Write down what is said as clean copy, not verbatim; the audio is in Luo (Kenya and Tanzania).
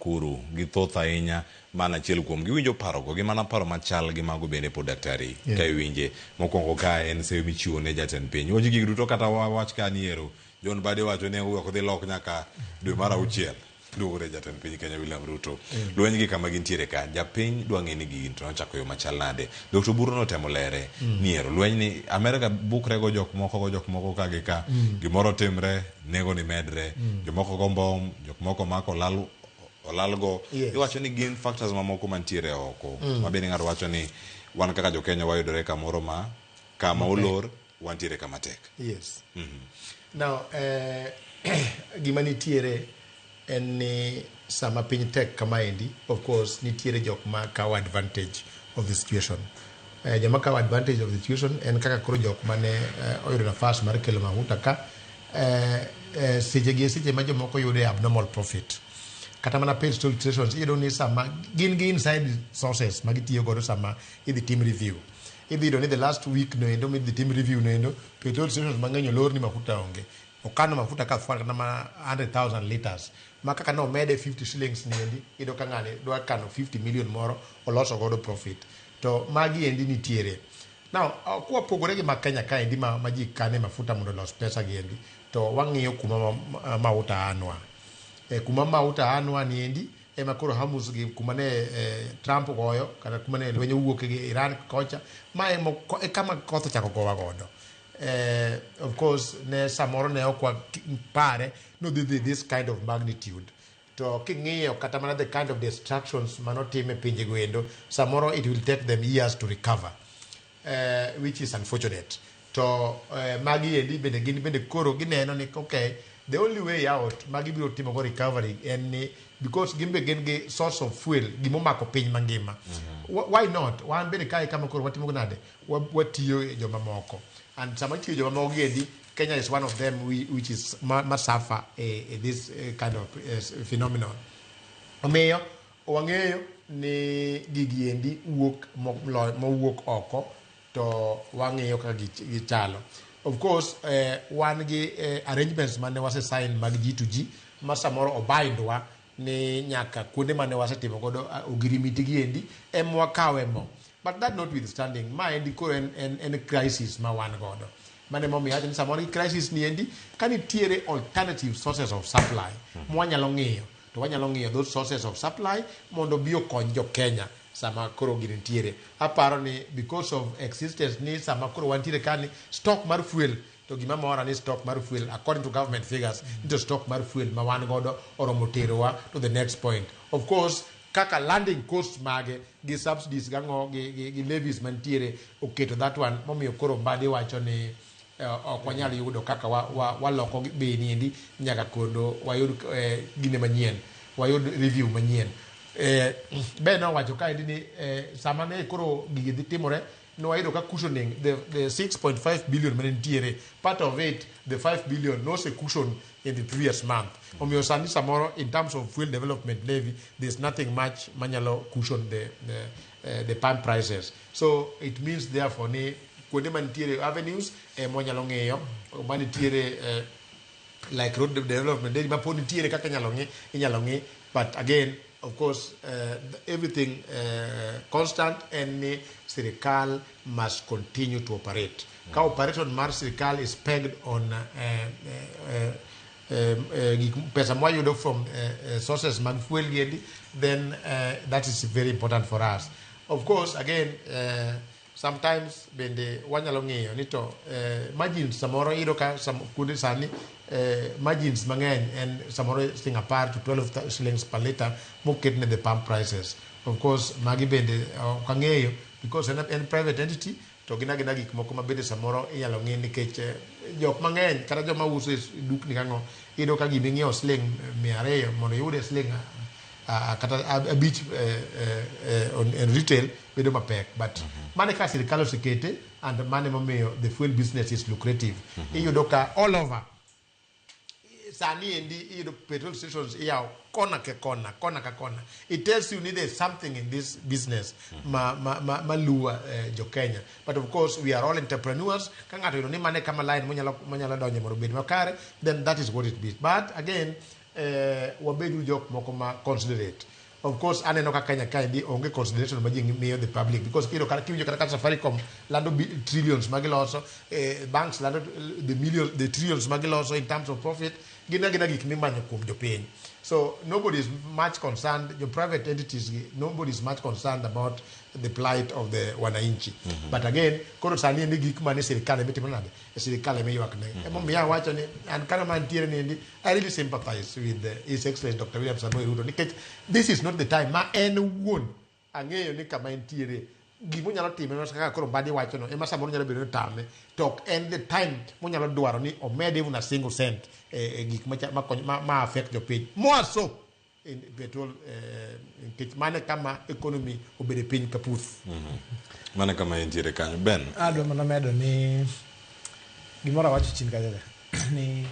Nakuru githoth ahinya mana achiel kuom giwinjo parogo gi mana paro machal gi mago bende pod daktari ka iwinje mokwongo ka en seyo michiwo ne jatend piny wacho gik duto kata wach ka ni ero John Mbadi wacho ni ok dhi lok nyaka dwe mar auchiel luwore jatend piny Kenya William Ruto. Lweny gi kama gintiere ka, japiny dwa ng'e ni gigi to nochako yo machal nade. Dr. Oburu notemo lere ni ero lweny ni Amerika bukre go jok moko go jok moko ka gi ka, gimoro timre, nengo ni medre, jomoko go mbom, jok moko mako olal olalgo. Iwacho ni gin factors mamoko mantiere oko. Ma bende ng'ato wacho ni wan kaka jo Kenya wayudore kamoro ma kama olor wantiere kama tek. Yes. Now, gima nitiere en ni sama piny tek kamaendi, of course, nitiere jok ma kawo advantage of the situation. Joma kawo advantage of the situation en kaka koro jok mane oyudo nafas mar kelo mahuta ka seche gi e seche ma jomoko yude abnormal profit. Kata mana petrol stations iyudo ni sama gin gi inside sources ma gitiyo godo sama idhi tim review. Idhi yudo ni the last week no endo midhi tim review no endo, petrol stations mang'eny olor ni mafuta onge. Okano mafuta ka kata mana 100,000 liters. Ma kaka nomede 50 shillings ni endi, iyudo ka ng'ani dwa kano 50 million moro oloso godo profit. To magi endi nitiere. Now, kwapogore gi ma Kenya kaendi ma ji kane mafuta mondo olos pesa gi endi, to wang'iyo kuma mauta anwa. Kuma mauta anwa ni endi, ema koro Hormuz gi kuma ne Trump goyo, kata kuma ne lweny owuok gi Iran kocha, ma e kama koth ochako gowa godo. Of course, ne samoro ne ok wapare nodhi dhi this kind of magnitude. To king'iyo kata mana the kind of destructions manotim e pinje go endo, samoro it will take them years to recover, which is unfortunate. To magi endi bende gin bende koro gineno ni okay, the only way out magi biro timo go recovery en ni because gin be gin gi source of fuel gimomako piny mangima. Why not? Wan bende kae kama koro watimo go nade? Watiyo e jomamoko. And sama itiyo jomamoko gi endi, Kenya is one of them which is ma suffer this kind of phenomenon. Omiyo wang'eyo ni gigi endi wuok mowuok oko to wang'iyo kaka gichalo. Of course, wan gi arrangements mane wase sign mag G2G ma samoro obindwa ni nyaka kuonde mane wasetimo godo ogirimiti gi endi ema wakawe mo. But that notwithstanding, ma endi koro en crisis ma wan godo. Mane momiyo awacho ni samoro gi crisis ni endi, ka nitiere alternative sources of supply mwanyalo ng'iyo, to wanyalo ng'iyo those sources of supply mondo obi okony jo Kenya sama koro gini nitiere. Aparo ni because of existence ni sama koro wantiere ka ni stock mar fuel, to gima mora ni stock mar fuel according to government figures, nito stock mar fuel ma wan godo oromo terowa to the next point. Of course, kaka landing cost mage gi subsidies gang'o gi levies mantiere oketo that one momiyo koro Mbadi wacho ni ok wanyal yudo kaka waloko bei ni endi nyaka kondo wayud gine manyien, wayud review manyien. Be nowacho kaendi ni sama ne koro gigi dhi timore ne wayudo ka cushioning the 6.5 billion mane nitiere, part of it, the 5 billion nose cushion in the previous month. Omiyo sani samoro in terms of fuel development levy there's nothing much manyalo cushion the pump prices. So it means therefore ni kuonde mantiere avenues mwanyalo ng'iyo manitiere like road development levy ma pod nitiere kaka inyalo ng'i, inyalo ng'i, but again of course everything constant en ni sirikal must continue to operate. Ka operation mar sirikal is pegged on gik pesa mwayudo from sources mag fuel gi endi, then that is very important for us. Of course, again, sometimes bende wanyalo ng'iyo ni to margins samoro iyudo ka kuonde sani margins mang'eny en samoro siling 10 to 12 shillings per liter moket ne the pump prices. Of course, magi bende ok ang'eyo because en private entity to gin agina gik moko ma bende samoro inyalo ng'i nikech jok mang'eny kata joma uso e dukni kang'o iyudo ka gima ing'iewo siling 200 mondo iyude siling kata 5 on retail bedo mapek, but mane ka sirikal osekete and mane momiyo the fuel business is lucrative. Iyudo ka all over sani endi iyudo petrol stations iyawo kona ke kona, kona ka kona. It tells you ni there's something in this business ma lure jo Kenya. But of course we are all entrepreneurs. Ka ng'ato yudo ni mane kama line monyalo donje mondo obed makare, then that is what it be. But again, Wabedu jok moko ma considerate. Of course, aneno ka Kenya kaendi onge consideration ma ji miyo the public, because kiyudo kata kiwinjo kata ka Safaricom lando trillions ma giloso, banks lando the millions, the trillions ma giloso in terms of profit, gin agina gik mimanyo kuom jopiny. So nobody is much concerned, your private entities gi, nobody is much concerned about the plight of the wananchi. But again, koro sani endi gik mane sirikal ema itimo nade, e sirikal ema ywak ne. Emomiyo awacho ni an kana mantiere ni endi, I really sympathize with His Excellency Dr. William Samoei Ruto, nikech this is not the time ma en owuon ang'eyo ni kama entiere gimonyalo timo ema kaka koro Mbadi wachono ema samoro nyalo bedo ni tame, to ok en the time monyalo dwaro ni omed even a single cent e gik ma affect jopiny, more so in petrol, nikech mano e kama economy obedo e piny kaputh. Mano kama entiere kanyo, Ben. Adwa mana medo ni gimoro awacho chien kacha cha ni